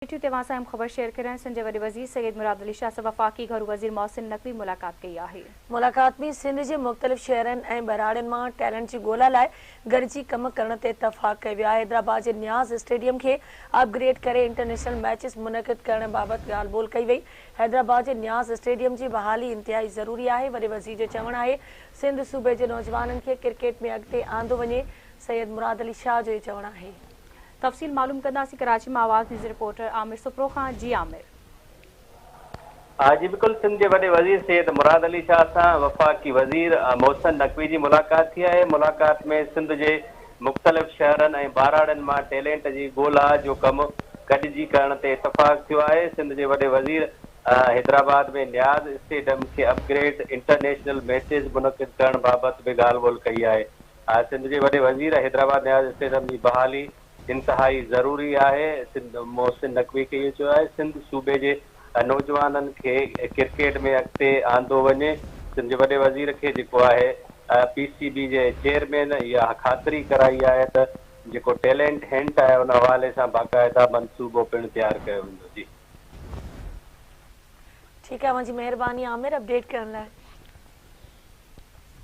ڏٺيون توهان سان اهم خبر شيئر ڪريان سنڌ جي وڏي وزير سيد مراد علي شاهه سان وفاقي گهرو وزير محسن نقوي ملاقات ڪئي آهي. ملاقات ۾ سنڌ جي مختلف شهرن ۽ ٻهراڙين مان ٽيلنٽ جي ڳولا لاء گڏجي ڪم ڪرڻ تي اتفاق ڪيو ويو آهي. حيدرآباد جي نياز اسٽيڊيم کي اپ گريڊ ڪري انٽرنيشنل ميچز منعقد ڪرڻ بابت ڳالهه ٻولهه ڪئي وئي. حيدرآباد جي نياز اسٽيڊيم جي بحالي انتهائي ضروري آهي. وڏي وزير جو چوڻ آهي سنڌ صوبي جي نوجوانن کي ڪرڪيٽ ۾ اڳتي آندو وڃي. سيد مراد علي شاهه جو اهو چوڻ آهي. تفصيل معلوم ڪنداسين ڪراچي مان آواز نيوز رپورٽر عامر سپرو کان جي عامر. جي بلڪل سنڌ جي وڏي وزير سيد مراد علي شاهه سان وفاقي وزير محسن نقوي جي ملاقات ٿي آهي ملاقات ۾ سنڌ جي مختلف شهرن ۽ ٻهراڙين مان ٽيلنٽ جي ڳولا جو ڪم گڏجي ڪرڻ تي اتفاق ٿيو آهي سنڌ جي وڏي وزير حيدرآباد ۾ نياز اسٽيڊم کي اپ گريڊ انٽرنيشنل ميچز منعقد ڪرڻ بابت به ڳالهه ٻولهه ڪئي آهي سنڌ جي وڏي وزير حيدرآباد نياز اسٽيڊيم جي بحالي انتهائي ضروري آهي، سنڌ محسن نقوي کي اهو چيو آهي سنڌ صوبي جي نوجوانن کي ڪرڪيٽ ۾ اڳتي آندو وڃي، سنڌ جي وڏي وزير کي جيڪو آهي پي سي بي جي چيئرمين اها خاطري ڪرائي آهي ته جيڪو ٽيلنٽ هنٽ آهي ان حوالي سان باقاعده منصوبو پڻ تيار ڪيو ويندو جي. ٺيڪ آهي اوهان جي مهرباني عامر اپڊيٽ ڪرڻ لاء.